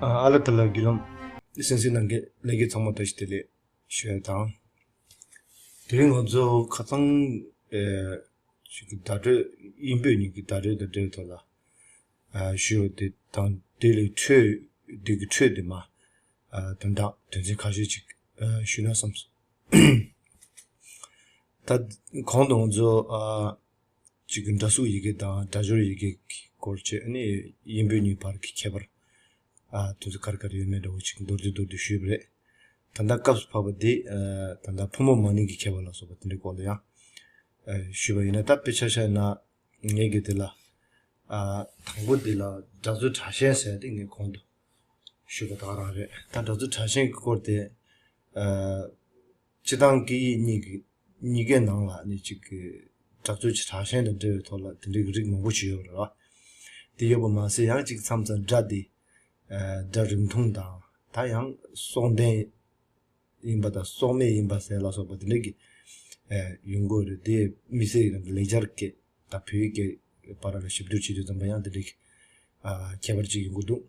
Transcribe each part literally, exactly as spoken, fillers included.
ཨ་ཨ་ལ་ཏ་ལ་བརྒྱུད་ལམ་གསན་གཟིགས་གནང་མཁན་ལྷན་རྒྱས་ཚང་མ་བཀྲ་ཤིས་བདེ་ལེགས་ཞུ་ཡ་དང་། དེ་རིང་ང་ཚོ་ཁ་སང་ཨེ་ཅིག་བརྡ་སྤྲོད་དབྱིན་བོད་གཉིས་ཀྱི་བརྡ་སྤྲོད་དང་འབྲེལ་བའི་ཐོག་ལ་ཨ་ཞུ་བ་དེ་དང་དེ་ལས་འཕྲོས་དེ་གི་འཕྲོས་དེ་མ་ཨ་དོན་དག་དོན་ཚན་ཁ་ཤས་ཅིག་ཨ་ཞུས་ན་བསམས་སོང་། ད་གོང་དུ་ང་ཚོ་ཨ་གཅིག་གི་འདྲ་གཟུགས་ཡི་གེ་དང་སྒྲ་སྦྱོར་ཡི་གེ་གི་སྐོར་བཅས་ནི་དབྱིན་བོད་གཉིས་བར་གྱི་ཁྱད་པར་ཨ་དེ་ཚོ་ག་རེ་ག་རེ་ཡོད་མེད་འདྲ་བོ་ཅིག་མདོར་བསྡུས་མདོར་བསྡུས་ཞུས་པ་རེད། ད་ལྟ་སྐབས་སུ་བབས་པ་འདི་ཨ་ད་ལྟ་ཕོ་མོ་མ་ནིང་གི་ཁྱད་པར་ལ་སོགས་པ་དེ་འདྲའི་སྐོར་ལ་ཡང་ཨ་ཞུས་པ་ཡིན་ན། ད་དཔེ་ཆ་བཞག་ན་ངས་གི་དེ་ལ་ཨ་དང་པོ་འདི་ལ་སྒྲ་མཛོད་དྲག་ཞན་ཟེར་ཏེ་ངས་གོང་དུ་ཞུས་པ་ད་ག་རང་རེད། ད་སྒྲ་མཛོད་དྲག་ཞན་གྱི་སྐོར་དེ་ཨ་སྤྱི་བཏང་སྐད་ཡིག་གཉིས་ཀྱི་གཉིས་ཀའི་ནང་ལ་ནི་གཅིག་གི་སྒྲ་མཛོད་ཀྱི་དྲག་ཞན་དང་འབྲེལ་བའི་ཐོག་ལ་དེ་འདྲའི་རིགས་མང་པོ་ཞིག་ཡོད་རེད་བ། དེ་ཡོད་པ་མ་ཟད་ཡང་གཅིག་མཚམས་མཚམས་སྒྲ་དེ་ཨ་སྒྲ་རིང་ཐུང་དང་ད་ཡང་སྲོག་ལྡན་ཡིན་པ་དང་སྲོག་མེད་ཡིན་པ་ཟེར་ལ་སོགས་པ་དེ་འདྲ་གི་ཨ་ཡོང་གི་ཡོད་རེད། དེ་དམིགས་བསལ་ཡིན་ན་ལེགས་སྦྱར་སྐད་དང་བོད་ཡིག་སྐད་བར་ལ་ཞིབ་བསྡུར་བྱེད་དུས་ཙམ་པ་ཡང་དེ་འདྲ་གི་ཨ་ཁྱད་པར་ཅིག་ཡོང་གི་འདུག་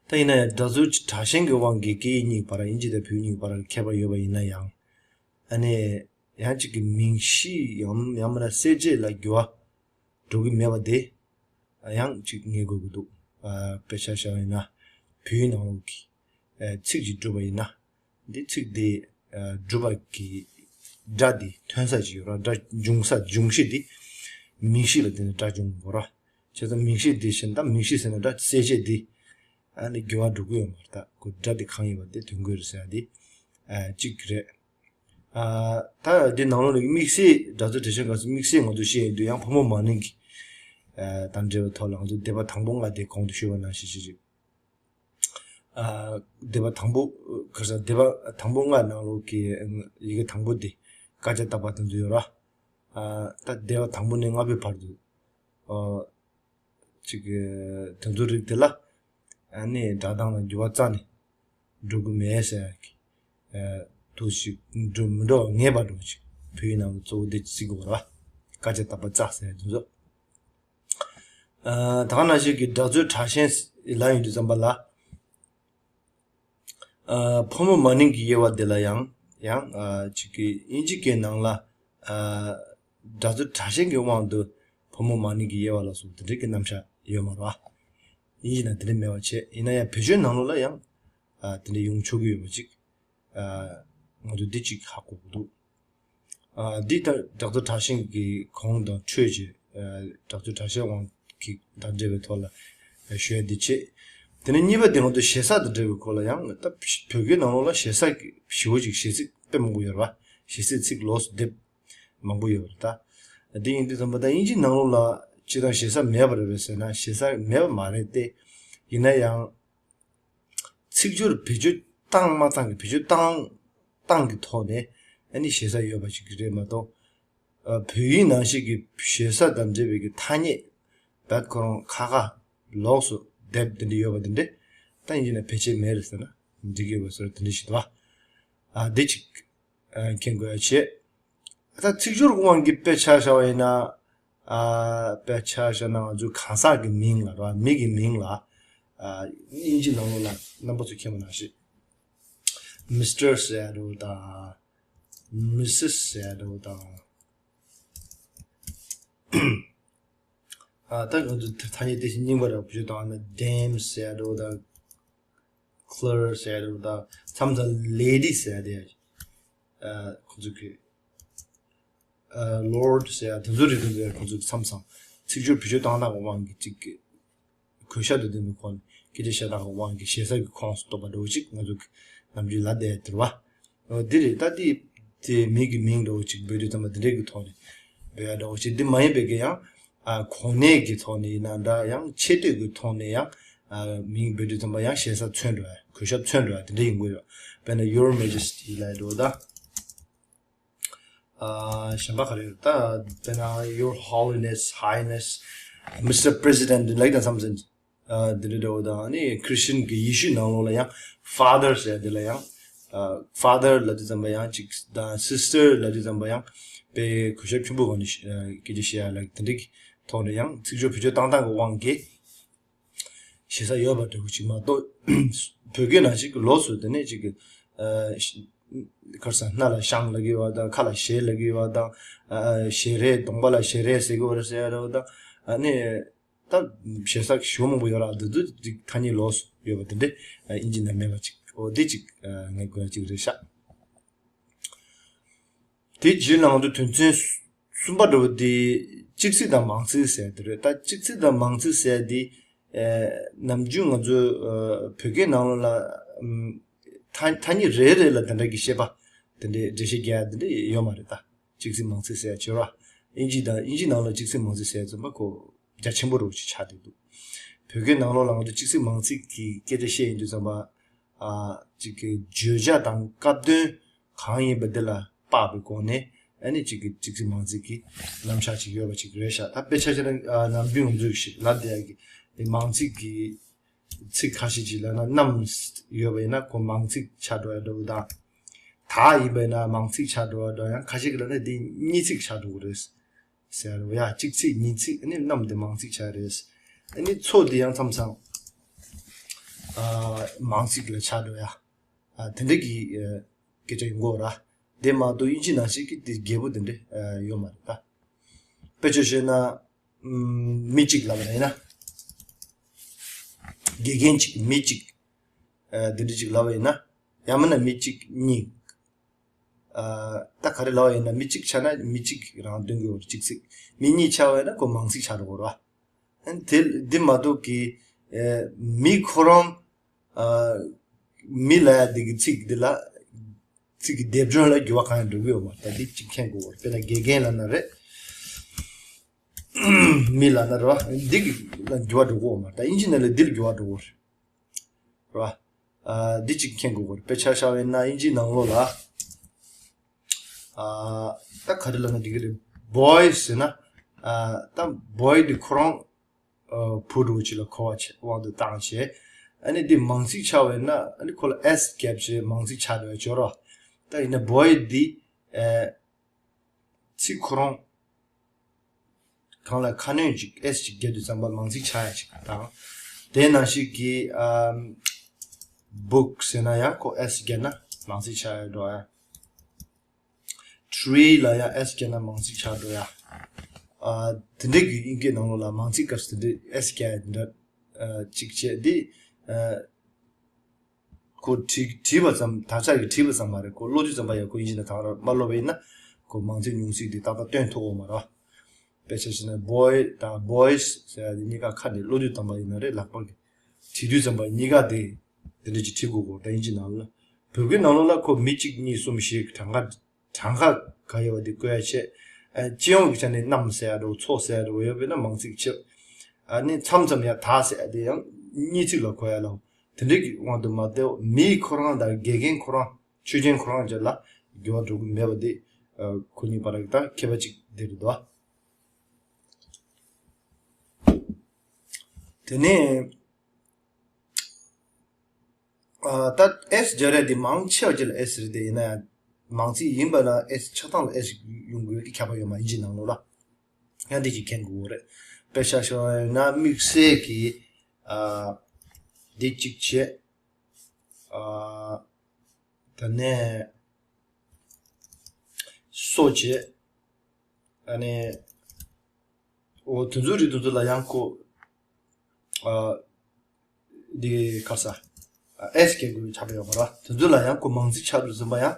ད་ཡིན་ན་ཡང་སྒྲ་མཛོད་དྲག་ཞན་གྱི་དབང་གིས་སྐད་ཡིག་གཉིས་བར་དབྱིན་ཇི་དང་བོད་ཡིག་གཉིས་བར་ཁྱད་པར་ཡོད་པ་ཡིན་ན་ཡང་ཨ་ནི་ཡང་གཅིག་གི་མིང་གཞི་ཡང་ཡང་མིན་ན་གསལ་བྱེད་ལ་འགྱུར་བ་འགྲོ་གི་མེད་པ་དེ་ཡང་གཅིག་ངེས་དགོས་ཀྱི་འདུག་ཨ་དཔེ་ཆ་བཞག་ཡིན་ན་བོད་ཡིག་ནང་ལོགས་ཀྱི་ཨ་ཚིག་ཅིག་སྒྲུབ་པ་ཡིན་ན་འདི་ཚིག་དེ་ཨ་སྒྲུབ་པ་གི་སྒྲ་དེ་ཐོན་ས་ཅིག་ཡོད་ར། སྒྲ་འབྱུང་ས་འབྱུང་གཞི་དེ་མིང་གཞི་ལ་བརྟེན་ནས་སྒྲ་འབྱུང་དགོས་ར། བྱས་ཙང་མིང་གཞི་དེ་བཞིན་ད་མིང་གཞི་ཟེར་ན་སྒྲ་གསལ་བྱེད་དེ་ཨ་ནི་འགྱུར་བ་འགྲོ་གི་ཡོད་མ་རེད། ད་ཁོ་སྒྲ་དེ་གང་ཡིན་པ་དེ་དོན་དགོས་རེད་ཟེར་ཡ་དེ་ཨ་གཅིག་རེད། ཨ་ད་འདི་ནང་ལོགས་ནས་དམིགས་བསལ་སྒྲ་མཛོད་དྲག་ཞན་སྐབས་སུ་དམིགས་བསལ་ང་ཚོ་བཤད་ཡོང་དུས་ཡང་ཕོ་མོ་མ་ནིང་གི་ཨ་དང་འབྲེལ་བའི་ཐོག་ལ་ང་ཚོ་སྡེ་པ་དང་པོ་ལྔ་དེ་གོང་དུ་ཞུས་པ་ནང་བཞིན་ཞིག་ཅིག་ཨ་སྡེ་པ་དང་པོ་ག་རེ་ཟེར། སྡེ་པ་དང་པོ་ལྔ་ནང་ལོགས་ཀྱི་ཡི་གེ་དང་པོ་དེ་ཀ་ཅ་ཏ་པ་དེ་ཚོ་ཡོད་ར། ཨ་ད་སྡེ་པ་དང་པོ་ནས་ལྔ་པའི་བར་དུ་ཨ་ཅིག་གི་དེ་ཚོའི་རིགས་དེ་ལ་ཨ་ནི་སྒྲ་གདངས་ལ་འགྱུར་བ་རྩ་ནས་འགྲོ་གི་མེད་ཟེར་ཡ་གི་ཨ་དུ་ཞིག་འགྲོ་མི་འགྲོ་བ་ངེས་པ་འགྲོ་ཞིག་བོད་ཡིག་ནང་གཙོ་བོ་དེ་བརྩི་དགོས་ར། ཀ་ཅ་ཏ་པ་ཙ་ཟེར་ཡ་དེ་ཚོ། ཨ་ད་ག་ནང་བཞིན་གྱི་སྒྲ་མཛོད་དྲག་ཞན་ལབ་ཡོང་དུས་ཙམ་པ་ལ། ཨ་ཕོ་མོ་མ་ནིང་གི་དབྱེ་བ་དེ་ལ་ཡང་ཡང་ཨ་ཅིག་གི་དབྱིན་ཇི་སྐད་ནང་ལ་ཨ་སྒྲ་མཛོད་དྲག་ཞན་གྱི་དབང་དུ་ཕོ་མོ་མ་ནིང་གི་དབྱེ་བ་ལ་སོགས་དེ་འདྲ་གི་རྣམ་གཞག་ཡོད་མ་རེད་བ། དབྱིན་ཇི་ནང་དེ་འདྲ་མེད་པ་བྱས། ཡིན་ན་ཡང་བེད་སྤྱོད་ནང་ལོགས་ལ་ཡང་ཨ་དེ་འདྲ་ཡོང་ཆོག་གི་ཡོད་པ་ཅིག་ཨ་ང་ཚོ་འདི་གཅིག་ཧ་གོ་གི་འདུག་ཨ་འདི་ལྟར་སྒྲ་མཛོད་དྲག་ཞན་གྱི་གོང་དང་འཕྲོས་ཀྱི་ཨ་སྒྲ་མཛོད་དྲག་ཞན་དབང་གི་དང་འབྲེལ་བའི་ཐོག་ལ་ཞུ་ཡ་འདི་བྱས། དེ་ནས་གཉིས་པ་དེ་ང་ཚོ་ཞེ་ས་དང་འབྲེལ་བའི་སྐོར་ལ་ཡང་ད་བོད་སྐད་ནང་ལོགས་ལ་ཞེ་ས་ཞེ་པོ་ཅིག་ཞེ་ཚིག་དཔེ་མང་པོ་ཡོད་རེད་བ། ཞེ་སའི་ཚིག་ལོགས་སུ་སྡེབ་མང་པོ་ཡོད་རེད་ད། འདི་ཡིན་དུས་ཙམ་པ་ད་དབྱིན་ཇི་ནང་ལོགས་ལ་སྤྱིར་བཏང་ཞེ་ས་མེད་པ་རེད་པས་ཟེར་ན་ཞེ་ས་མེད་པ་མ་རེད་དེ། ཡིན་ན་ཡང་། ཚིག་སྦྱོར་བེད་སྤྱོད་བཏང་མ་བཏང་གི་བེད་སྤྱོད་བཏང་བཏང་གི་ཐོག་ནས་ཨ་ནི་ཞེ་ས་ཡོད་པ་ཞིག་རེད་མ་གཏོགས། ཨ་བོད་ཡིག་ནང་བཞིན་གྱི་ཞེ་ས་དང་འབྲེལ་བའི་གི་ཐ་སྙད་བད་ཁོ་རང་ཁ་ཁ་ལོགས་སུ་སྡེབ་དེ་འདྲ་ཡོད་པ་དེ་འདྲ་ད་ཡིན་གྱི་ན་བེད་སྤྱད་མེད་རེད་ཟེར་ན་འགྲིག་གི་ཡོད་པ་བཟོ་འདྲ་དེ་འདྲ་ཞིག་འདུག་བ། ཨ་འདི་གཅིག་ཨ་མཁྱེན་དགོས་ཡ་བྱས། ད་ཚིག་སྦྱོར་དབང་གིས་དཔེ་ཆ་བཞག་པ་ཡིན་ན། ཨ་དཔེ་ཆ་བཞག་ན་ང་ཚོའི་གང་ཟག་གི་མིང་ལ་ར་མི་གི་མིང་ལ་ཨ་དབྱིན་ཇི་ནང་ལོགས་ལ་རྣམ་པ་ཚོ་མཁྱེན་པ་ནང་བཞིན། མི་སི་ཊར་ཟེར་ཡ་འདྲ་བོ་དང་། མི་སིས་ཟེར་ཡ་འདྲ་བོ་དང་། ཨ་ད་ང་ཚོ་ཐ་སྙད་དེ་བཞིན་རྙིང་པ་ར་བུ་ཆུ་དང་ན་ཌེམ་ཟེར་ཡ་འདྲ་བོ་དང་། ཀླར་ཟེར་ཡ་འདྲ་བོ་དང་མཚམས་མཚམས་ལེ་ཌི་ཟེར་ཡ་དེ་ཡ། ཨ་ཁོ་ཚོ་གི་ཨ་ལོར་ཌི་ཟེར་ཡ་དེ་ཚོ་རེད། དེ་ཚོ་ཡ་ཁོ་ཚོ་གི་མཚམས་མཚམས་ཚིག་སྦྱོར་བེད་སྤྱོད་བཏང་སྟངས་ཀྱི་དབང་གིས་གཅིག་གི་གུས་ཞབས་དང་ལྡན་པའི་ཁོངས་ནས་སྐད་ཆ་བཤད་སྟངས་ཀྱི་དབང་གིས་ཞེ་ས་ཀྱི་ཁོངས་སུ་གཏོགས་པ་འདྲ་བོ་ཅིག་ང་ཚོ་གི་ནམ་རྒྱུན་ལབ་བསྡད་ཡ་དེ་རེད་བ། འོ་འདི་རེད། ད་འདི་དེ་མི་གི་མིང་འདྲ་བོ་ཅིག་འབོད་དུས་ཙམ་པ་འདི་འདྲས་ཀྱི་ཐོག་ནས་འབོད་ཡ་འདྲ་བོ་ཅིག་འདི་མ་ཡིན་པའི་གི་ཡང་ཨ་གོ་གནས་ཀྱི་ཐོག་ནས་ཡིན་ན་འདྲ་ཡང་ཆེ་བསྟོད་ཀྱི་ཐོག་ནས་ཡང་ཨ་མིང་འབོད་དུས་ཙམ་པ་ཡང་ཞེ་ས་མཚོན་འགྲོ་ཡ་གུས་ཞབས་མཚོན་འགྲོ་ཡ་དེ་འདྲ་ཡིན་དགོས་རེད། དཔེར་ན་Your Majesty་ལབ་ཡ་འདྲ་བོ་ད། ཨ་གཞན་པ་ག་རེ་རེད། ད་དཔེར་ན་Your Holiness, Highness, Mister President ལབ་དང་མཚམས་མཚམས་ཨ་འདི་འདྲ་འདྲ་བོ་དང་ནི་ཁྲི་སི་ཅན་གྱི་ཡེ་ཤུའི་ནང་ལོགས་ལ་ཡང་Father ཟེར་འདི་ལ་ཡང་ཨ་Father ལབ་དུས་ཙམ་པ་ཡང་ཅིག་དང་Sister ལབ་དུས་ཙམ་པ་ཡང་དཔེ་གུས་ཞབས་ཆེན་པོ་གང་ནས་སྐད་ཆ་བཤད་ཡ་ལ་དེ་འདྲ་གི་ཐོག་ནས་ཡང་ཚིག་སྦྱོར་བེད་སྤྱོད་བཏང་སྟངས་ཀྱི་དབང་གིས། ཞེ་ས་ཡོད་པ་འདྲ་བོ་ཅིག་མ་གཏོགས། བོད་སྐད་ནང་བཞིན་གྱི་ལོགས་སུ་དེ་ནས་ཅིག་གི་ཨ་ཤ་ཁར་ས་སྣ་ལ་ཤང་ལབ་ཀྱི་བ་དང་། ཁ་ལ་ཞེ་ལབ་ཀྱི་བ་དང་། ཨ་ཞལ་རས། གདོང་པ་ལ་ཞལ་རས་ཟེར་གྱི་བ་རེད་ཟེར་ཡ་རེད་བ་དང་། ཨ་ནི་ད་ཞེ་ས་ཞེ་པོ་མང་པོ་ཡོད་ར། འདི་འདི་ཅིག་ཐ་སྙད་ལོགས་སུ་ཡོད་པ་དེ་འདྲས་ཨ་ཨིན་ཇི་ནང་མེད་པ་ཅིག་འོ་དེ་ཅིག་ཨ་ངས་དགོས་ཡ་ཅིག་རེད་ཤག་དེ་རྗེས་ལ་ང་ཚོ་དོན་ཚན་གསུམ་པ་འདྲ་བོ་དེ་གཅིག་ཚིག་དང་མང་ཚིག་ཟེར་དེ་རེད། ད་གཅིག་ཚིག་དང་མང་ཚིག་ཟེར་དེ་ཨེ་ནམ་རྒྱུན་ང་ཚོའི་ཨ་བོད་སྐད་ནང་ལོགས་ལ་ཨམ་ཐ་ཐ་སྙད་རེ་རེ་ལ་དེ་འདྲ་གི་བཤད་པ་དེ་འདྲའི་འགྲེལ་བཤད་རྒྱག་ཡ་དེ་འདྲ་ཡོད་མ་རེད། ད་གཅིག་ཚིག་མང་ཚིག་ཟེར་ཡ་བྱེད་རོགས། ཨིན་ཇི་དང་ཨིན་ཇི་ནང་ལ་གཅིག་ཚིག་མང་ཚིག་ཟེར་ཡ་ཙམ་པ་ཁོ་རྒྱ་ཆེན་པོ་རུ་ཅིག་ཆགས་བསྡད་འདུག་བོད་སྐད་ནང་ལོགས་ལ་ང་ཚོ་གཅིག་ཚིག་མང་ཚིག་གི་སྐད་ཆ་བཤད་ཡོང་དུས་ཙམ་པ། ཨ་ཅིག་གི་བརྗོད་བྱ་དང་སྐབས་དོན་གང་ཡིན་པ་འདི་ལ་དཔག་པའི་སྒོ་ནས་ཨ་ནི་ཅིག་གི་གཅིག་ཚིག་མང་ཚིག་གི་རྣམ་གཞག་ཅིག་ཡོད་པ་ཅིག་རེད་ཤག་ད་དཔེ་ཆ་བཞག་ན་ཨ་ནམ་རྒྱུན་ང་ཚོས་ཞིག་ལབ་བསྡད་ཡ་གི་མང་ཚིག་གི་ཚིག་ཁ་ཤས་ཅིག་ལབ་ན་རྣམས་ཡོད་པ་ཡིན་ན་ཁོ་མང་ཚིག་ཆགས་འགྲོ་ཡ་འདྲ་བོ་དང་། ད་ཡིན་པ་ཡིན་ན་མང་ཚིག་ཆགས་འགྲོ་ཡ་འདྲ། ཡང་ཁ་ཤས་ཀྱིས་ལབ་ན་འདི་གཉིས་ཚིག་ཆགས་འགྲོ་གི་རེད། ཟེར་བ་ཡ། གཅིག་ཚིག་གཉིས་ཚིག་ཨ་ནི་རྣམས་དེ་མང་ཚིག་ཆགས་རེད། ཨ་ནི་ཚོ་དེ་ཡང་མཚམས་མཚམས་ཨ་མང་ཚིག་ལ་ཆགས་འགྲོ་ཡ། ཨ་དེ་འདྲ་གི་ཨ་སྐད་ཆ་ཡོང་གི་ཡོད་ར། དེ་མ་གཏོགས་དབྱིན་ཇི་ནང་བཞིན་གྱི་དེ་རྒྱས་པོ་དེ་འདྲ་ཨ་ཡོད་མ་རེད་ད། དཔེ་ཆ་བཤད་ན་ཨམ་མི་གཅིག་ལབ་པ་ཡིན་ན། དགེ་རྒན་གཅིག་མི་གཅིག་ཨ་དེ་འདྲ་གཅིག་ལབ་པ་ཡིན་ན། ཡང་མིན་ན་མི་གཅིག་གཉིས། ཨ་ད་ག་རེ་ལབ་པ་ཡིན་ན་མི་གཅིག་ཆགས་ན་མི་གཅིག་རང་སྟོན་གྱི་ཡོད་རེད་གཅིག་ཚིག་མི་གཉིས་ཆགས་པ་ཡིན་ན་ཁོ་མང་ཚིག་ཆགས་འགྲོ་གི་རེད་བ། ཨ་དེ་འདི་མ་གཏོགས་ཀྱི་ཨེ་མི་ཁོ་རང་ཨ་མི་ལབ་ཡ་འདི་གི་ཚིག་འདི་ལ་ཚིག་གི་སྡེབ་སྦྱོར་ལ་འགྱུར་བ་གང་ཡང་འགྲོ་གི་ཡོད་མ་རེད། ད་འདི་གཅིག་མཁྱེན་དགོས་པ་རེད། དཔེར་ན་དགེ་རྒན་ལབ་ན་རེད། མི་ལབ་ན་རེད་བ། འདི་གི་ལ་འགྱུར་བ་འགྲོ་གི་ཡོད་མ་རེད། ད་དབྱིན་ཇི་ནང་ལ་འདི་ལ་འགྱུར་བ་འགྲོ་གི་ཡོད་རེད། རེད་བ། ཨ་འདི་གཅིག་མཁྱེན་དགོས་པ་རེད། དཔེ་ཆ་བཞག་པ་ཡིན་ན་དབྱིན་ཇིའི་ནང་ལོགས་ལ་ཨ་ད་ག་རེ་ལབ་ན་འགྲིག་གི་རེད། བོའི་ཟེར་ན་ཨ་ད་བོའི་འདི་ཁོ་རང་ཨ་བུ་འདྲ་བོ་ཅིག་ལ་གོ་བ་བྱས་དབང་དུ་བཏང་བྱས། ཨ་ནི་འདི་མང་ཚིག་ཆགས་པ་ཡིན་ན་ཨ་ནི་ཁོ་ལ་ཨེས་བརྒྱབ་བྱས་མང་ཚིག་ཆགས་འགྲོ་ཡ་ཅིག་ཡོད་རེད་བ། ད་ཡིན་ན་བོའི་འདི་ཨ་ཚིག་ཁོ་རང་གང་ལ་ཁ་སྣོན་ཅིག་ཨེས་ཅིག་བརྒྱབ་དུས་ཙམ་པ་མང་ཚིག་ཆགས་ཡ་ཅིག་དང་། དེ་ནང་བཞིན་གྱི་ཨམ་book་ཟེར་ན་ཡང་ཁོ་ཨེས་བརྒྱབ་ན་མང་ཚིག་ཆགས་ཡ་འགྲོ་ཡ། tree་ལ་ཡང་ཨེས་བརྒྱབ་ན་མང་ཚིག་ཆགས་འགྲོ་ཡ། ཨ་དེ་འདྲའི་གི་དབྱིན་སྐད་ནང་ལོགས་ལ་མང་ཚིག་སྐབས་སུ་དེ་འདྲའི་ཨེས་བརྒྱབ་ཡ་དེ་འདྲ་ཨ་ཅིག་བྱས་དེ་ཨ། ཁོ་བྲིས་བྲིས་པ་ཙམ་དག་ཆ་གིས་བྲིས་པ་ཙམ་མ་རེད། ཁོ་ཀློག་དུས་ཙམ་པ་ཡང་ཁོ་ཡིན་གཅིག་ན་གང་ར་མ་ཀློག་པ་ཡིན་ན་ཁོ་མང་ཚིག་ཉུང་ཚིག་དེ་ཏག་ཏག་སྟོན་ཐུབ་ཀྱི་ཡོད་མ་རེད། དཔེ་ཆ་བཞག་ན་boy་དང་boys་ཟེར་ཡ་དེ་གཉིས་ཀ་ཁ་ནས་ཀློག་དུས་ཙམ་པ་ཡིན་ན་རེད། ལག་པ་གིས་བྲིས་དུས་ཙམ་པ་གཉིས་ཀ་དེ་དེ་འདྲ་ཅིག་བྲིས་དགོས་གོ། ད་དབྱིན་ཇི་ནང་ལ། བོད་སྐད་ནང་ལོགས་ལ་ཁོ་མི་གཅིག་གཉིས་གསུམ་བཞི་གྲངས་ཀ་གྲངས་ཀ་ག་ཡོད་པ་དེ་བཀོད་ཡ་བྱས། ཨ་སྤྱི་ཡོངས་ཀྱི་ཆ་ནས་རྣམས་ཟེར་ཡ་འདྲ་བོ་ཚོ་ཟེར་ཡ་འདྲ་བོ་ཡོད་པས་ན་མང་ཚིག་ཕྱིར། ཨ་ནི་མཚམས་མཚམས་ཡང་དག་ཟེར་ཡ་དེ་ཡང་གཉིས་ཚིག་ལ་གོ་ཡ་ལ། དེ་འདྲའི་གི་དབང་དུ་མ་བཏང་། མི་ཁོ་རང་དང་དགེ་རྒན་ཁོ་རང་ཆོས་རྒྱན་ཁོ་རང་བཅས་ལ་འགྱུར་བ་འགྲོ་གི་མེད་པ་དེ་ཨ་ཁོ་གཉིས་བར་གྱི་ད་ཁྱད་པར་ཅིག་དེ་རེད་དོ། དེ་ནས་ཨ་ད་ཨེས་སྦྱར་ཡ་དེ་མང་ཆེ་བ་ཅིག་ལ་ཨེས་རེད་དེ། ཡིན་ན་ཡང་མང་ཚིག་ཡིན་པ་ན་ཨེས་ཆགས་སྟངས་ལ་ཨེས་ཡོང་དགོས་ཀྱི་ཁྱབ་པ་ཡོད་མ་ཡིན་གྱི་ནང་ལོགས་ལ་ཡང་འདི་གཅིག་མཁྱེན་དགོས་རེད། དཔེ་ཆ་བཞག་ན་དམིགས་བསལ་གྱི་ཨ་འདི་གཅིག་བྱས། ཨ་ད་ནས་སོ་བྱས། ཨ་ནི་འོ་དེ་ཚོའི་རིགས་དེ་ཚོ་ལ་ཡང་ཁོ་ཨ་འདི་ག་ས་ཨེས་སྐྱེ་དགོས་ཆགས་པ་ཡོད་མ་རེད། དེ་ཚོ་ལ་ཡང་ཁོ་མང་ཚིག་ཆགས་འདུག་ཟིན་པ་ཡང་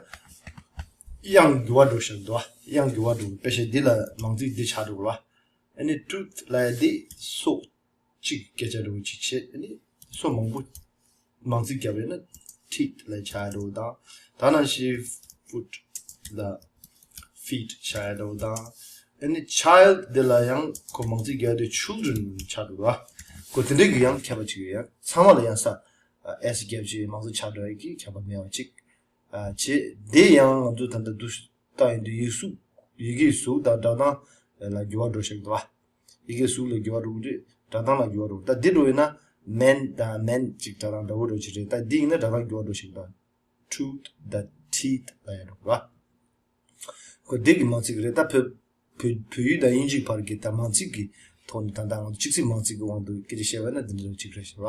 དབྱངས་འགྱུར་བ་འགྲོ་བཞག་འདུག་དབྱངས་འགྱུར་བ་འགྲོ། དཔེ་བཤད་འདི་ལ་མང་ཚིག་འདི་ཆགས་འགྲོ་གི་རེད། ཨ་ནི་tooth་ལ་ཡ་འདི་སོ་གཅིག་སྐད་ཆ་འདྲ་བོ་གཅིག་བྱས། ཨ་ནི་སོ་མང་པོ་མང་ཚིག་བརྒྱབ་ཡོད་ན་teeth་ལ་ཆགས་འགྲོ་དང་། ད་ནང་བཞིན་foot་ལ་feet་ཆགས་འགྲོ་དང་། ཨ་ནི་child་འདི་ལ་ཡང་ཁོ་མང་ཚིག་བརྒྱབ་དུས་children་ཆགས་འགྲོ་བ། ཁོ་དེ་འདྲའི་གི་ཡང་ཁྱད་པར་ཅིག་ཡོད། ཚང་མ་ལ་ཡང་ས་s་བརྒྱབ་བྱས་མང་ཚིག་ཆགས་འགྲོ་ཡ་གི་ཁྱད་པར་མེད་པ་ཅིག་ཨ་བྱས། དེ་ཡང་ང་ཚོ་ད་ལྟ་བསྡུ་བཏང་ཡོང་དུས་ཡིག་གཟུགས་ཡི་གེའི་གཟུགས་དང་སྒྲ་གདངས་ལ་འགྱུར་བ་འགྲོ་བཞག་འདུག་བ། ཡི་གེའི་གཟུགས་ལ་འགྱུར་བ་འགྲོ་གི་རེད། སྒྲ་གདངས་ལ་འགྱུར་བ་འགྲོ། ད་འདི་འགྲོ་ཡིན་ན་man་དང་men་ཅིག་སྒྲ་གདངས་འདྲ་བོ་འགྲོ་གི་རེད། ད་འདི་ཡིན་ན་སྒྲ་གདངས་འགྱུར་བ་འགྲོ་བཞག་འདུག tooth་དང་teeth་ལ་ཡང་འགྲོ་གི་རེད་བ། ཁོ་འདི་གི་མང་ཚིག་རེད། ད་བོད་བོད་བོད་ཡིག་དང་དབྱིན་ཇིའི་བར་གྱི་ད་མང་ཚིག་གི་ ཐོག་ནས་ད་ལྟ་ང་ཚོ་གཅིག་ཚིག་མང་ཚིག་གི་དབང་དུ་སྐད་ཆ་བཤད་པ་ན་འདི་འདྲ་གཅིག་རེད་ཟེར་བ།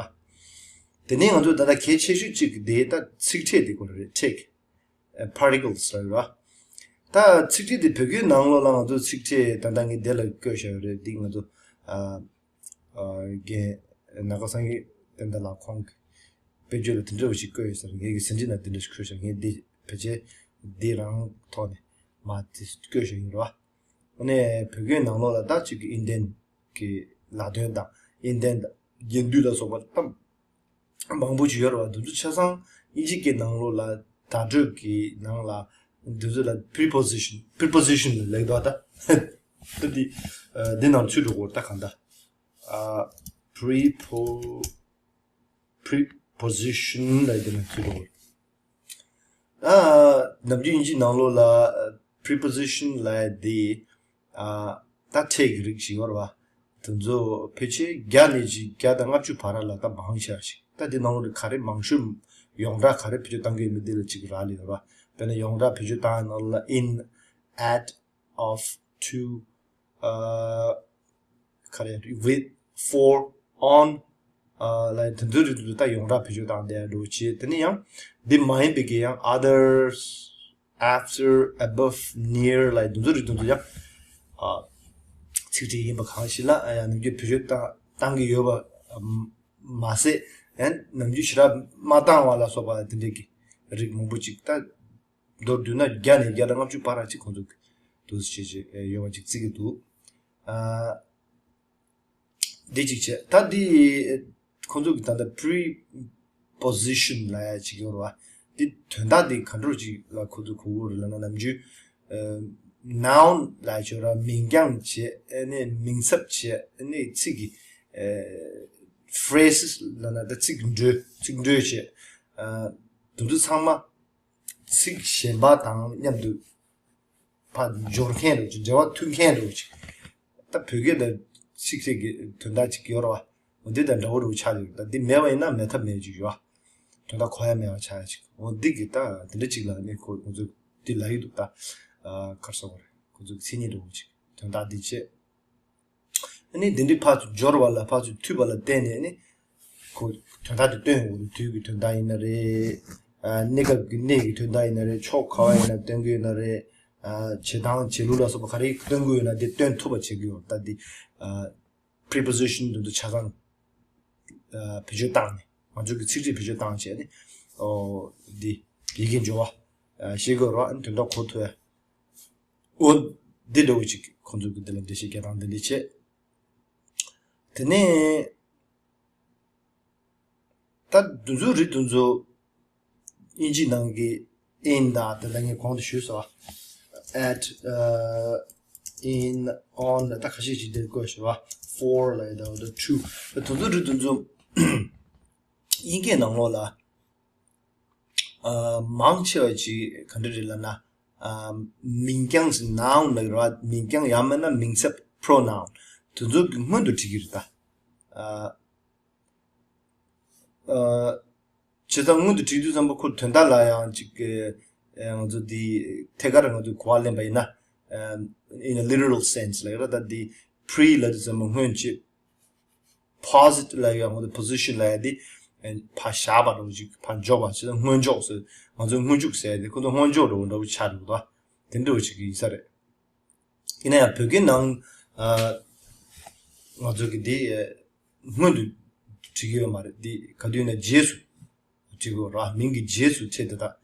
དེ་ནས་ང་ཚོ་ད་ལྟ་གལ་ཆེ་ཤོས་གཅིག་དེ་ད་ཚིག་ཕྲད་དེ་སྐོར་རེད། ཐེག་ཨ་particles ལབ་ར། ད་ཚིག་ཕྲད་དེ་བོད་སྐད་ནང་ལོགས་ལ་ང་ཚོ་ཚིག་ཕྲད་ད་ལྟ་ངས་འདི་ལ་བཀོད་བཞག་ཡོད་རེད། འདི་ང་ཚོ་ཨ་ཨ་རྒན་ནཱ་ག་སངས་རྒྱས་བསྟན་དར་ལགས་ཁོང་གིས་དཔེ་བརྗོད་ལ་དེ་འདྲ་བ་ཞིག་བཀོད་ཡོད་ཟེར། ངས་ཀྱི་ཟིན་བྲིས་ནང་དེ་འདྲ་ཞིག་བཀོད་བཞག་ངས་འདི་ཕལ་ཆེར་འདི་རང་ཐོག་ནས་མ་དེ་བཀོད་བཞག་ཡིན་ར། ཨ་ནས་བོད་སྐད་ནང་ལོགས་ལ་ད་ཅིག་གི་ཨིན་ལན་གྱི་ལ་དོན་དང་ཨིན་ལན་དང་རྒྱན་སྡུད་ལ་སོགས་པ་ད་མང་པོ་ཅིག་ཡོད་རེད་བ། འདི་ཚོ་ཆ་ཚང་དབྱིན་ཇི་སྐད་ནང་ལོགས་ལ་བརྡ་སྤྲོད་ཀྱི་ནང་ལ་འདི་ཚོ་ལ་preposition preposition ལབ་འདུག་ད་ད་འདི་ཨ་འདི་ནང་ཚུད་འགྲོ་གོ་ད་གང་ད་ཨ་prepo preposition ལབ་འདི་ནང་ཚུད་འགྲོ་གོ་ཨ་ནམ་རྒྱུན་དབྱིན་ཇི་ནང་ལོགས་ལ་preposition ལབ་འདི་ཨ་ད་ཕྲད་ཀྱི་རིགས་ཤིག་ཡོད་རེད་བ། དེ་ཚོ་ཕལ་ཆེར་བརྒྱ་ནས་ཅིག་བརྒྱ་དང་ལྔ་བཅུ་བར་ལ་ད་མང་ཆེ་བ་ཞིག་ད་དེ་ནང་ལོགས་ལ་ག་རེ་མང་ཤོས་ཡོངས་གྲགས་ག་རེ་བེད་སྤྱོད་བཏང་གི་ཡོད་མེད་དེ་ལ་ཅིག་རག་ལས་ཡོད་རེད་བ། དཔེར་ན་ཡོངས་གྲགས་བེད་སྤྱོད་བཏང་ཡ་ནང་ལ་in, at, of, to ཨ་ག་རེ་with, for, on ཨ་ལ་དེ་ཚོའི་རིགས་དེ་ད་ཡོངས་གྲགས་བེད་སྤྱོད་བཏང་བསྡད་འགྲོ་བྱེད། དེ་ནས་ཡང་འདི་མ་ཡིན་པའི་གི་ཡང་others, after, above, near ལ་དེ་ཚོའི་རིགས་དེ་ཚོ་ཡང་ཨ་ཚིག་ཕྲད་ཡིན་པ་གང་ཞིག་ལ་ཨ་ཡང་ནམ་རྒྱུན་བེད་སྤྱོད་བཏང་བཏང་གི་ཡོད་པ་མ་ཟད་ཡང་ནམ་རྒྱུན་ཞེ་དྲག་མ་བཏང་བ་ལ་སོགས་པ་དེ་འདྲའི་གི་རིགས་མང་པོ་ཅིག་ད་མདོར་བསྡུས་ན་བརྒྱ་ནས་བརྒྱ་དང་ལྔ་བཅུ་བར་ཅིག་ཁོང་ཚོ་གི་འདུག་སེ་བྱས་བྱས་ཡོད་པ་ཅིག་བརྩི་གི་འདུག་ཨ། འདི་གཅིག་བྱས། ད་འདི་ཁོང་ཚོ་གི་ད་ལྟ་preposition ལབ་ཡ་ཅིག་ཡོད་རེད་བ། འདི་དོན་དག་འདི་ག་འདྲ་ཅིག་ལ་ཁོང་ཚོ་གོ་གི་རེད་ལབ་ན་ནམ་རྒྱུན་ཨ་noun ལབ་ཡ་ཅིག་ཡོད་རེད་བ། མིང་རྐྱང་བྱས་ཨ་ནི་མིང་ཚབ་བྱས་ཨ་ནི་ཚིག་གི་ཨ་phrases ལབ་ན་ད་ཚིག་འགྲོས་ཚིག་འགྲོས་བྱས་ཨ་དེ་ཚོ་ཚང་མ་ཚིག་གཞན་པ་དང་མཉམ་དུ་ཕར་སྦྱོར་མཁན་རེད་ཅིག་འབྲེལ་བ་མཐུད་མཁན་རེད་ཅིག་ད་བོད་སྐད་དང་ཚིག་ཕྲད་ཀྱི་དོན་དག་ཅིག་ཡོད་རེད་བ། འོ་འདི་དང་འདྲ་བོ་རེད་ཆགས་ཡོད། ད་འདི་མེད་པ་ཡིན་ན་མེད་ཐབས་མེད་ཅིག་ཡོད་བ། དོན་དག་གོ་ཡ་མེད་པ་ཆགས་ཡ་ཅིག་འོ་འདི་གི་ད་དེ་འདྲ་ཅིག་ལ་ནི་ཁོ་ཁོ་ཚོས་འདི་ལབ་ཡི་འདུག་ད་ཨ་ག་རེ་ཟེར་དགོས་རེད། ཁོ་ཚོས་མཚན་ཉིད་འདྲ་བོ་ཅིག་དོན་དག་འདི་བྱས། ཨ་ནི་འདི་འདྲའི་ཕར་ཚུར་སྦྱོར་བ་ལ་ཕར་ཚུར་མཐུད་པ་ལ་བརྟེན་ནས་ནི་ཁོ་དོན་དག་དེ་སྟོན་ཡོང་གི་རེད། དུས་ཀྱི་དོན་དག་ཡིན་ན་རེད། ཨ་གནས་སྐབས་ཀྱི་གནས་ཀྱི་དོན་དག་ཡིན་ན་རེད། ཕྱོགས་ག་བ་ཡིན་ན་སྟོན་གྱི་ཡོད་ན་རེད། ཨ་བྱེད་སྟངས་བྱེད་ལུགས་ལ་སོགས་པ་ག་རེ་སྟོན་གྱི་ཡོད་ན་དེ་སྟོན་ཐུབ་པ་བྱེད་ཀྱི་ཡོད། ད་འདི་ཨ་preposition འདི་ཚོ་ཆ་ཚང་ཨ་བེད་སྤྱོད་བཏང་ནས་ང་ཚོ་གི་ཚིག་ཕྲད་བེད་སྤྱོད་བཏང་བྱས་ནས་ཨོ་འདི་ཡི་གེ་འབྱོར་བ་ཨ་ཤེས་དགོས་རེད་བ། ཨ་ནི་དོན་དག་གོ་ཐུབ་ཡ། འོ་འདི་འདྲ་བོ་ཅིག་ཁོང་ཚོ་གི་འདི་ལ་འགྲེལ་བཤད་རྒྱག་སྟངས་འདི་འདྲ་བྱས། དེ་ནས་ད་འདི་ཚོའི་རིགས་འདི་ཚོ་དབྱིན་ཇི་ནང་གི་in དང་དེ་འདྲ་ངས་གོང་དུ་ཞུས་སོང་བ། at ཨ་in on ད་ཁ་ཤས་ཅིག་འདིར་བཀོད་ཞུ་བ། for ལ་ཡི་དང་to ད་འདི་ཚོའི་རིགས་འདི་ཚོ་དབྱིན་སྐད་ནང་ལོགས་ལ་ཨ་མང་ཆེ་བ་ཅིག་ག་འདྲ་རེད་ལབ་ན། ཨ་མིང་རྐྱང་ཞིག་noun ལབ་ར་མིང་རྐྱང་ཡང་མིན་ན་མིང་ཚབ་pronoun དེ་ཚོ་གི་སྔོན་དུ་བྲིས་ཀྱི་རེད་ད། ཨ་ཨ་བྱས་ཙང་སྔོན་དུ་བྲིས་དུས་ཙམ་པ་ཁོ་དོན་དག་ལ་ཡང་ཅིག་ཨ་ང་ཚོ་འདི་ཐད་ཀར་ང་ཚོ་གོ་བ་ལེན་པ་ཡིན་ན་ཨ་in a literal sense ལབ་ར་ད་འདི་pre ལབ་དུས་ཙམ་པ་སྔོན་ཅིག posit ལབ་ཡ་ང་ཚོ་position ལབ་ཡ་དེ་ཕར་བཞག་པ་འདྲ་བོ་ཅིག་ཕར་འཇོག་པ་ཅིག་སྔོན་འཇོག་ཟེར། ང་ཚོས་སྔོན་འཇུག་ཟེར་ཡ་དེ་ཁོ་ཚོ་སྔོན་འཇོག་འདྲ་བོ་འདྲ་བོ་ཆགས་འདུག་ད། དེ་འདྲ་བོ་ཅིག་ཡིན་ས་རེད། ཡིན་ན་ཡང་བོད་སྐད་ནང་ཨ་ང་ཚོ་གི་དེ་སྔོན་དུ་བྲིས་ཀྱི་ཡོད་མ་རེད། དེ་ག་དུས་ཡིན་ན་རྗེས་སུ་བྲིས་དགོས་ར། མིང་གི་རྗེས་སུ་ཕྲད་དེ་དག་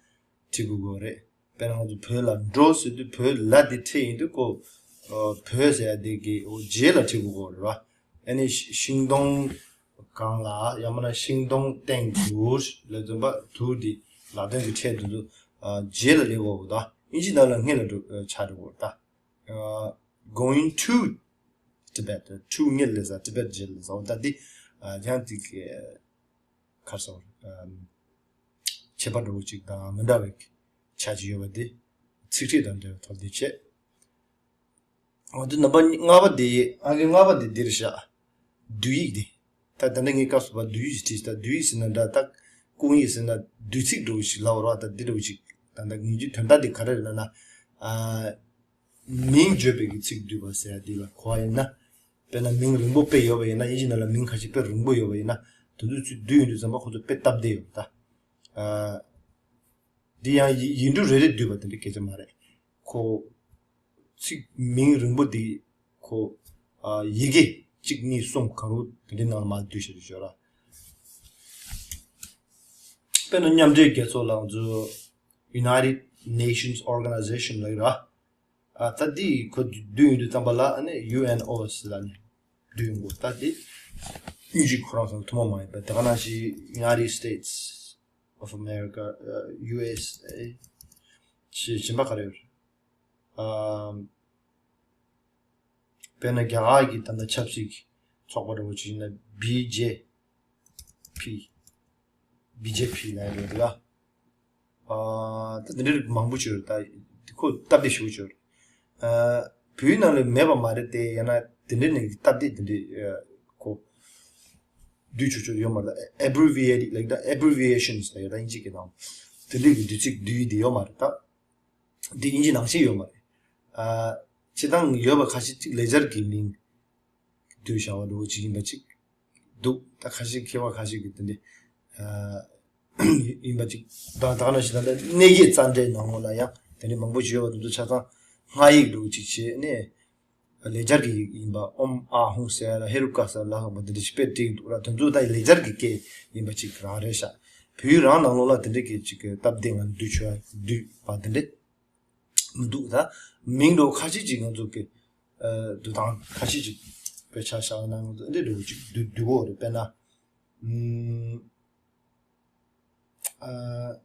བྲིས་དགོས་དགོས་རེད། དཔེར་ན་ང་ཚོ་བོད་ལ་འགྲོ་ཟེར་དུས་བོད་ལ་དེ་ཕྲད་ཡིན་དུས་ཁོ་ཨ་བོད་ཟེར་ཡ་དེ་གི་འོ་རྗེས་ལ་བྲིས་དགོས་དགོས་རེད་བ། ཨ་ནི་ཤིང་སྡོང་སྒང་ལ་ཡང་མིན་ན་ཤིང་སྡོང་སྟེང་དུ་ལ་འཛོམས་པ་དུ་དེ་ལ་དོན་གྱི་ཕྲད་དུ་འདུག་ཨ་རྗེས་ལ་སླེབས་དགོས་དགོས་ད། དབྱིན་ཇི་ནང་ལ་སྔོན་ལ་འགྲོ་ཨ་ཆགས་འགྲོ་དགོས་རེད་ད། ཨ་going to Tibet to སྔོན་ལ་ཟ་Tibet རྗེས་ལ་ཟ་འོ་ད་འདི་ཨ་ཡང་དེ་གི་ཁར་སོང་ཨམ་ཁྱད་པར་འདྲ་བོ་ཅིག་དང་མི་འདྲ་བའི་ཆ་ཅིག་ཡོད་པ་དེ་ཚིག་ཕྲད་དང་འབྲེལ་བའི་ཐོག་དེ་བྱས། འོ་དེ་ནམ་པ་ལྔ་པ་དེ་ཨང་ཀི་ལྔ་པ་དེ་འདིར་བཞག་བསྡུ་ཡིག་དེ། ད་ད་ནི་ངའི་སྐབས་སུ་བ་བསྡུ་ཡིག་ཅིག་བྲིས་ད་བསྡུ་ཡིག་ཟེར་ན་འདྲ་ད་སྐུང་ཡིག་ཟེར་ན་བསྡུ་ཚིག་འདྲ་བོ་ཞིག་ལབ་རོགས་ད་འདི་འདྲ་བོ་ཞིག་ད་ད་ངེས་ཀྱི་དོན་དག་དེ་ག་རེ་རེད་ལབ་ན། ཨ་མིང་བརྗོད་པའི་གི་ཚིག་བསྡུས་པ་ཟེར་ཡ་དེ་ལ་གོ་བ་ཡིན་ན། དཔེར་ན་མིང་རིང་པོ་དཔེ་ཡོད་པ་ཡིན་ན། དབྱིན་ཇི་ནང་ལ་མིང་ཁ་ཤས་དཔེ་རིང་པོ་ཡོད་པ་ཡིན་ན། དེ་ཚོ་ཚུར་བསྡུས་ཡོང་དུས་ཙམ་པ་ཁོ་ཚོ་དཔེ་སྟབས་བདེ་ཡོད་ད། ཨ། འདི་ཡང་ཡི་ཡིག་འབྲུ་རེ་རེ་བསྡུས་པ་དེ་འདྲ་སྐད་ཆ་མ་རེད། ཁོ་ཚིག་མིང་རིང་པོ་འདི་ཁོ། ཨ། ཡི་གེ་གཅིག་གཉིས་གསུམ་གང་རུང་དེ་འདྲའི་ནང་ལ་མར་བསྡུས་བཞག་ཡོད་ར། དཔེར་ན་མཉམ་འབྲེལ་རྒྱལ་ཚོགས་ལ་ང་ཚོ་United Nations Organization ལབ་ཀྱི་ར། ཨ། ད་འདི་ཁོ་བསྡུས་ཡོང་དུས་ཙམ་པ་ལ་ཨ་ནི་ཡུ་ཨེན་ཨོ་ཟེར་ལབ་ནས་བསྡུས་ཡོང་གི། ད་འདི་དབྱིན་ཇི་ཁོ་རང་ཚོ་ཐུན་མོང་མ་ཡིན་པ། དེ་ག་ནང་བཞིན་United States of America, ཨ། ཡུ་ཨེས་ཨེ་ཞེས་གཞན་པ་ག་རེ་ཡོད་རེད། ཨ། དཔེར་ན་རྒྱ་གར་གྱི་ད་ལྟ་ཆབ་སྲིད་ཀྱི་ཚོགས་པ་འདྲ་བོ་ཅིག་ཡིན་ན་བི་ཇེ་པི། བི་ཇེ་པི་ལབ་ཡོད་རེད་ལ། ཨ། ད་དེ་འདྲའི་མང་པོ་ཅིག་ཡོད་རེད། ད་ཁོ་སྟབས་བདེ་ཞེ་པོ་ཅིག་ཡོད་རེད། ཨ། བོད་ནང་ལ་མེད་པ་མ་རེད་དེ། ཡང་ན་དེ་འདྲའི་ནས་སྟབས་བདེ་དེ་འདྲའི་ཁོ་བསྡུས་ཆོག་ཆོག་ཡོད་མ་རེད། ད་abbreviated like the abbreviations ལབ་ཡོད། ད་དབྱིན་ཇི་གི་ནང་དེ་འདྲའི་གི་བསྡུས་ཚིག་བསྡུས་ཡིག་དེ་ཡོད་མ་རེད་ད། འདི་དབྱིན་ཇི་ནང་བཞིན་ཡོད་མ་རེད། ཨ། སྤྱིར་བཏང་ཡོད་པ་ཁ་ཤས་ཅིག་ལེགས་སྦྱར་གྱི་མིང་བསྡུས་བཞག་པ་འདྲ་བོ་ཅིག་ཡིན་པ་ཅིག་འདུག། ད་ཁ་ཤས་མཁས་པ་ཁ་ཤས་ཀྱིས་དེ་འདྲ། ཨ། ཡིན་པ་ཅིག། ད་ད་ག་ནང་བཞིན་ད་ལྟ་གནས་བརྒྱད་རྩ་འགྲེལ་ནང་ལོགས་ལ་ཡང་དེ་འདྲ་མང་པོ་ཞིག་ཡོད་པ་དེ་ཚོ་ཆ་ཚང་སྔགས་ཡིག་འདྲ་བོ་ཅིག་བྱས་ནས། ལེགས་སྦྱར་གྱི་ཡིག་ཡིན་པ། ཨོཾ་ཨཱཿཧཱུྃ་ཟེར་ཡ་ལ་ཧེ་རུ་ཀ་ཟེར་ལ་སོགས་པ་འདི་འདྲ་ཞིག་དཔེ་བྲིས་འདུག་ར། དེ་ཚོ་ད་ལེགས་སྦྱར་གྱི་སྐད་ཡིན་པ་ཅིག་རང་རེད་ཤག། བོད་ཡིག་རང་ནང་ལོགས་ལ་དེ་འདྲ་གི་ཅིག་གི་སྟབས་བདེ་ངང་བསྡུས་ཆོག་ཡ་བསྡུས་པ་དེ་འདྲ་མི་འདུག། ད་མིང་འདྲ་བོ་ཁ་ཤས་ཅིག་ང་ཚོ་གི། ཨ། བསྡུ་སྟངས་ཁ་ཤས་ཅིག་དཔེ་ཆ་བཞག་ན་ང་ཚོ་འདི་འདྲ་བོ་ཅིག་བསྡུ་བསྡུ་གི་ཡོད་རེད། དཔེར་ན། ཨུམ། ཨ།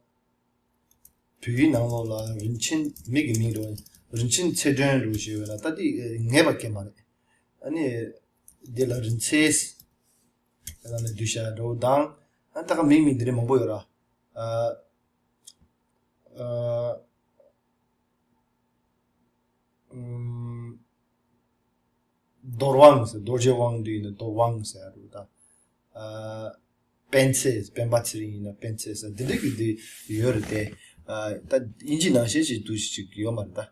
བོད་ཡིག་ནང་ལོགས་ལ་རིན་ཆེན། མི་གི་མིང་འདྲ་བོ། རིན་ཆེན་ཚེ་སྒྲོན་འདྲ་བོ་ཞིག་ཡོད་ན་ད་འདི་ངེས་པ་སྐད་མ་རེད། ཨ་ནི་འདི་ལ་རིན་ཚེ་ཟེར་ནས་བསྡུས་བཞག་འདྲ་བོ་དང་། ཨ། ད་ག་མིང་མིང་འདི་འདྲ་མང་པོ་ཡོད་ར། ཨ། ཨ། ཨུམ། རྡོར་དབང་ཟེར། རྡོ་རྗེ་དབང་དུ་ཡིན་ན་རྡོར་དབང་ཟེར་ཡ་རེད་ད། ཨ། པཎ་ཚེ། སྤེན་པ་ཚེ་རིང་ཡིན་ན་པཎ་ཚེ་ཟེར། འདི་འདྲ་གི་འདི་ཡོད་རེད་དེ། ཨ། ད་དབྱིན་ཇི་ནང་བཞིན་ཞིག་འདུག་ཞིག་ཡོད་མ་རེད་ད།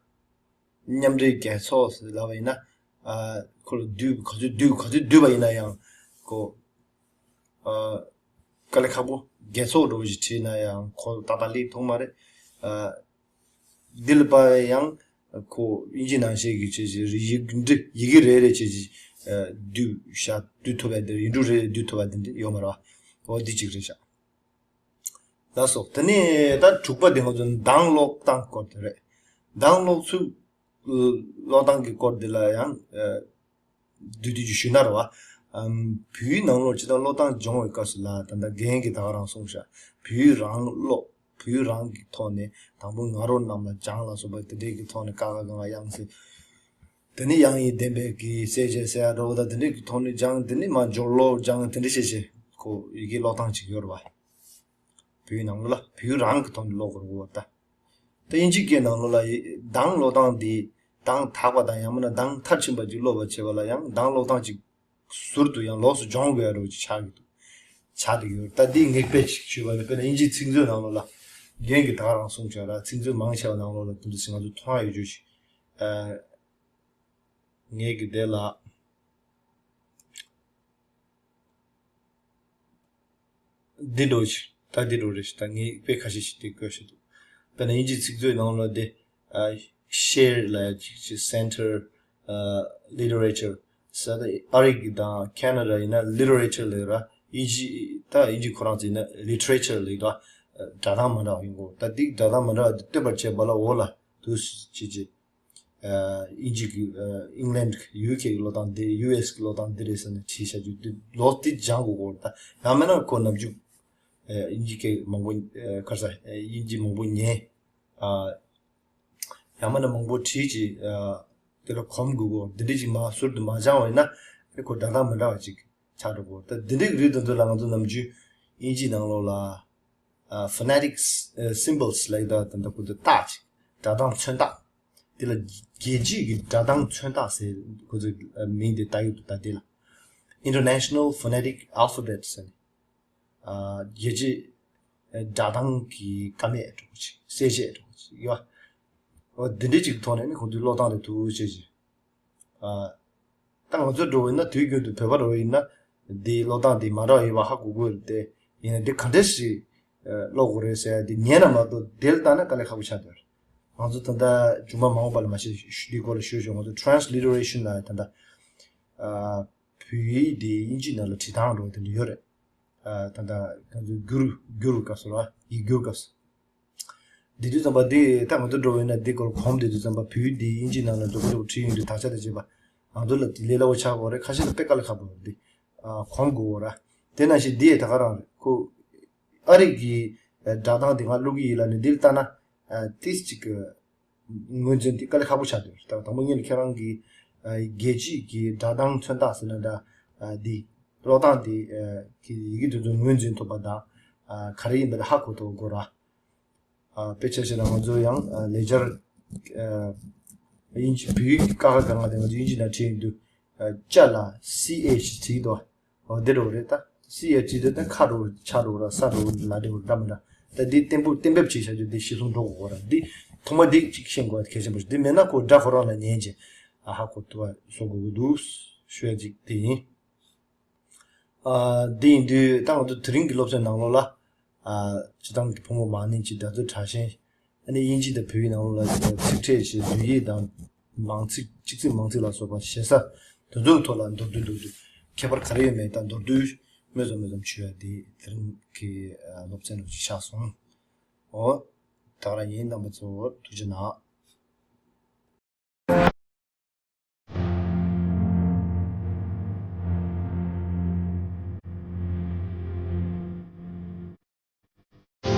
མཉམ་འབྲེལ་རྒྱལ་ཚོགས་ཟེར་ལབ་པ་ཡིན་ན། ཨ། ཁོ་ལ་བསྡུས། ག་ཚོད་བསྡུས། ག་ཚོད་བསྡུས་པ་ཡིན་ན་ཡང་ཁོ། ཨ། དཀའ་ལས་ཁག་པོ། རྒྱལ་ཚོགས་འདྲ་བོ་ཞིག་བྲིས་ན་ཡང་ཁོ་ཏག་ཏག་སླེབས་ཐུབ་མ་རེད། ཨ། འདི་ལ་དཔག་ཡང་ཁོ་དབྱིན་ཇི་ནང་བཞིན་གྱི་བྱས་བྱས་ཡིག་འབྲུ། ཡི་གེ་རེ་རེ་བྱས་བྱས། ཨ། བསྡུས་བཞག། བསྡུས་ཐུབ་པ་དེ། ཡིག་འབྲུ་རེ་རེ་བསྡུས་ཐུབ་པ་དེ་འདྲ་ཡོད་མ་རེད་བ། འོ་འདི་གཅིག་རེད་ཤག། ལགས་སོ། དེ་ནས་ད་དྲུག་པ་དེ་ང་ཚོ་གདངས་ཀློག་སྟངས་སྐོར་དེ་རེད། གདངས་ཀློག་ཚུལ། ཀློག་སྟངས་ཀྱི་སྐོར་དེ་ལ་ཡང་། ཨ། བསྡུས་བསྡུས་ཀྱིས་ཞུས་ན་རེད་བ། ཨམ། བོད་ཡིག་ནང་ལོགས་སྤྱིར་བཏང་ཀློག་སྟངས་སྦྱོང་བའི་སྐབས་སུ་ལ་ད་ལྟ་རྒན་གྱིས་ད་ག་རང་གསུངས་ཤག། བོད་ཡིག་རང་ཀློག། བོད་ཡིག་རང་གི་ཐོག་ནས་དང་པོ་ང་རོ་རྣམས་ལ་སྦྱང་ལ་སོགས་པ་དེ་འདྲའི་གི་ཐོག་ནས་ཀ་ཁ་ག་ང་དབྱངས་གསལ། དེ་ནས་དབྱངས་ཡིག་ལྡན་པའི་གི་གསལ་བྱེད་ཟེར་ཡ་འདྲ་བོ་དང་དེ་འདྲའི་གི་ཐོག་ནས་སྦྱང་། དེ་ནས་མར་སྦྱོར་ཀློག་སྦྱང་། དེ་འདྲ་བྱས་བྱས་ཁོ་ཡི་གེ་ཀློག་སྟངས་ཅིག་ཡོད་རེད་བ། བོད་ཡིག་ནང་ལོགས་ལ་བོད་ཡིག་རང་གི་ཐོག་ནས་ཀློག་དགོས་རེད་བ་ད། ད་དབྱིན་ཇིའི་སྐད་ནང་ལོགས་ལ་ཡི་གདངས་ཀློག་སྟངས་དེ། གདངས་དག་པ་དང་ཡང་མིན་ན་གདངས་མཐར་ཕྱིན་པ་ཅིག་ཀློག་པར་བྱེད་པ་ལ་ཡང་གདངས་ཀློག་སྟངས་ཅིག་ཟུར་དུ་ཡང་ལོགས་སུ་སྦྱོང་དགོས་ཡ་འདྲ་བོ་ཅིག་ཆགས་ཀྱི་འདུག། ཆགས་བསྡད་ཀྱི་ཡོད། ད་འདི་ངས་དཔེ་ཅིག་ཞུས་པ་ནི། དཔེར་ན་དབྱིན་ཇིའི་ཚིག་མཛོད་ནང་ལོགས་ལ། རྒན་གྱིས་ད་ག་རང་གསུངས་བྱས་ར། ཚིག་མཛོད་མང་ཆེ་བ་ནང་ལོགས་ལ་དེ་འདྲ་ཞིག་ང་ཚོ་མཐོང་ཡ་ཡོད་རྒྱུ་ཞིག། ཨ། ངས་ཀྱི་དེ་ལ། འདི་འདྲ་ཞིག། ད་འདི་འདྲ་རེད་ཞིག། ད་ངས་དཔེ་ཁ་ཤས་ཤིག་དེ་བཀོད་ཤེས་འདུག། དཔེར་ན་དབྱིན་ཇིའི་ཚིག་མཛོད་ནང་ལ་དེ། ཨ། ཤེར་ལ་ཅིག་ཅིག། སེན་ཊར། ཨ། ལི་ཊི་རེ་ཅར་ཟེར། ད་ཨ་རི་གི་དང་ཁེ་ན་ཌ་ཡིན་ན་ལི་ཊི་རེ་ཅར་ལབ་ར། དབྱིན་ཇི། ད་དབྱིན་ཇི་ཁོ་རང་ཚོ་ཡིན་ན་ལི་ཊི་རེ་ཅར་ལབ་ད། སྒྲ་གདངས་མི་འདྲ་བ་ཡིན་གོ། ད་འདི་སྒྲ་གདངས་མི་འདྲ་བ་འདི་སྟོན་པར་བྱེད་པ་ལ་འོག་ལ་དུ་ཅི་ཅི། ཨ། དབྱིན་ཇི་གི། ཨ། ཨིང་ལན་གི། ཡུ་ཀེ་གི་ཀློག་སྟངས་འདི། ཡུ་ཨེས་གི་ཀློག་སྟངས་འདི་རེད་ཟེར་ནས་བྲིས་བཞག་རྒྱུ་འདི་ལོགས་འདི་སྦྱང་དགོས་གོ། ད་ཡང་མིན་ན་ཁོ་ནམ་རྒྱུན། ཨ། དབྱིན་ཇི་སྐད་མང་པོ། ཨ། ག་རེ་ཟ། ཨ། དབྱིན་ཇི་མང་པོ་ཉན། ཨ། ཡང་མིན་ན་མང་པོ་བྲིས་ཀྱི། ཨ། དེ་ལ་གོམས་དགོས་གོ། འདི་འདྲ་ཅིག་མར་ཟུར་དུ་མ་སྦྱང་བ་ཡིན་ན་ཨེ་ཁོ་སྒྲ་གདངས་མི་འདྲ་བ་ཅིག་ཆགས་འགྲོ་གོ། ད་འདི་འདྲའི་རིགས་དེ་ཚོ་ལ་ང་ཚོ་ནམ་རྒྱུན་དབྱིན་ཇིའི་ནང་ལོགས་ལ། ཨ། ཕོ་ནེ་ཊིག་སི་སིམ་བོལ་སི་ལབ་ཡོད་ད། ད་ལྟ་ཁོ་ཚོ་རྟགས་ཅིག། སྒྲ་གདངས་མཚོན་རྟགས། དེ་ལ་རྒྱལ་སྤྱིའི་གི་སྒྲ་གདངས་མཚོན་རྟགས་ཟེར་ཁོ་ཚོས་མིང་དེ་བཏགས་ཡོད་འདུག། ད་དེ་ལ་International Phonetic Alphabet ཟེར་ནས། ཨ། རྒྱལ་སྤྱིའི་སྒྲ་གདངས་ཀྱི་ཀ་མད་འདྲ་པོ་ཅིག། གསལ་བྱེད་འདྲ་པོ་ཅིག་ཡོད། འོ་འདི་འདྲའི་ཅིག་ཐོག་ནས་ནི་ཁོང་ཚོས་ཀློག་སྟངས་དེ་ཐུགས་རྗེ་ཆེ། ཨ། ད་ང་ཚོ་འགྲོ་བ་ཡིན་ན་དུས་རྒྱུན་དུ་བོད་པ་འགྲོ་བ་ཡིན་ན་འདིའི་ཀློག་སྟངས་འདི་མ་འདྲ་བ་ཡོད་པ་ཧ་གོ་དགོས་རེད་དེ། ཡིན་ན་འདི་ག་འདྲས་ཞིག་ཀློག་དགོས་རེད་ཟེར་ཡ་འདི་ཉན་ན་མ་གཏོགས་འདིར་བལྟས་ན་དཀའ་ལས་ཁག་པོ་ཆགས་བསྡད་རེད། ང་ཚོ་ད་ལྟ་སྦྱོང་པ་མང་པོ་པ་ལ་མ་གཞི་འདིའི་སྐོར་ལ་ཞུས་ཞུས། ང་ཚོ་transliteration་ལ་ད་ལྟ་བོད་ཡིག་འདི་དབྱིན་ཇི་ནང་ལ་བྲིས་སྟངས་འགྲོ་བ་དེ་འདྲ་ཡོད་རེད། ཨ། ད་ལྟ་ང་ཚོས་བསྒྱུར་བསྒྱུར་སྐབས་སུ་ར་ཡིག་སྒྱུར་སྐབས་སུ། འདི་དུས་ཙམ་པ་འདི་ད་ང་ཚོ་འགྲོ་བས་ན་འདི་སྐོར་གོམས་བསྡད་དུས་ཙམ་པ་བོད་ཡིག་འདི་དབྱིན་ཇི་ནང་ལ་མགྱོགས་པོ་མགྱོགས་པོ་བྲིས་ཡོང་དུས་དག་ཆ་དང་བཅས་པ་ང་ཚོ་ལ་ལས་སླ་པོ་ཆགས་ཀྱི་ཡོད་རེད། ཁ་ཤས་ལ་དཔེ་དཀའ་ལས་ཁག་པོ་ཡོད་རེད། འདི་ཨ་གོམས་དགོས་ཡོད་ར། དེ་ནང་བཞིན་འདི་ཡང་ད་ག་རང་རེད། ཁོ་ཨ་རིག་གི་ཨ་སྒྲ་གདངས་འདི་ང་ཀློག་གི་ཡིན་ལབ་ནས་འདིར་ལྟ་ན་ཨ་ཏིས་ཅིག་གི་ངོས་འཛིན་དེ་དཀའ་ལས་ཁག་པོ་ཆགས་འདུག་ད་དང་པོ་ཉིད་ལ་ཁྱེད་རང་གི་ཨ་རྒྱལ་སྤྱིའི་གི་སྒྲ་གདངས་མཚོན་རྟགས་ཟེར་ན་འདྲ། ཨ་འདི་ཀློག་སྟངས་དེ་ཨ་གི་ཡི་གེ་དེ་ཚོ་ངོས་འཛིན་ཐུབ་པ་དང་ཨ་ག་རེ་ཡིན་པ་དེ་ཧ་གོ་ཐུབ་པ་དགོས་ར། ཨ་དཔེ་ཆ་བཞག་ན་ང་ཚོ་ཡང་ཨ་ལེགས་སྦྱར་ཨ་དབྱིན་ཇི་བོད་ཡིག་ཀ་ཁ་ག་ང་དེ་ང་ཚོ་དབྱིན་ཇི་ནང་བྲིས་ཡོང་དུས་ཨ་ཅ་ལ་སི་ཨེཆ་བྲིས་འདུག་འོ་འདི་འདྲ་བོ་རེད་ད། སི་ཨེཆ་ཊི་དེ་ད་ཁ་འདྲ་བོ་ཆ་འདྲ་བོ་ར་ས་འདྲ་བོ་ལ་འདྲ་བོ་འདྲ་མི་འདྲ། ད་འདི་གཏན་འབེབས་གཏན་འབེབས་བྱས་བྱ་རྒྱུ་འདི་ཤེས་སོང་འགྲོ་དགོས་ར། འདི་ཐོག་མ་འདི་གཅིག་ཤེས་དགོས་གལ་ཆེན་པོ་ཞིག་འདི་མེད་ན་ཁོ་སྒྲ་ཁོ་རང་ལ་ཉན་བྱས་ཨ་ཧ་གོ་ཐུབ་པ་བཟོ་དགོས་ཀྱི་འདུག་ཞུ་ཡ་གཅིག་དེ་ཡིན། ཨ་འདི་ཡིན་དུས་ད་ང་ཚོ་དེ་རིང་གི་སློབ་ཚན་ནང་ལོགས་ལ་ཨ་སྤྱི་བཏང་གི་ཕོ་མོ་མང་ནི་གཅིག་སྒྲ་རྩོལ་དྲག་ཞན། ཨ་ནི་དབྱིན་ཇི་དང་བོད་ཡིག་ནང་ལོགས་ལ་ཚིག་ཕྲད་ཀྱི་བསྡུས་ཡིག་དང་མང་ཚིག་གཅིག་ཚིག་མང་ཚིག་ལ་སོགས་པ་ཞེ་ས་དེ་ཚོའི་ཐོག་ལ་མདོར་བསྡུས་མདོར་བསྡུས་ཁྱད་པར་ག་རེ་ཡོད་མེད་དང་མདོར་བསྡུས་སྨོས་ཙམ་སྨོས་ཙམ་ཞུ་ཡ་དེ་དེ་རིང་གི་ཨ་སློབ་ཚན་རུ་ཅིག་ཆགས་སོང་། འོ། ད་ག་རང་ཡིན། རྣམ་པ་ཚོ་ཐུགས་རྗེ་གནང་།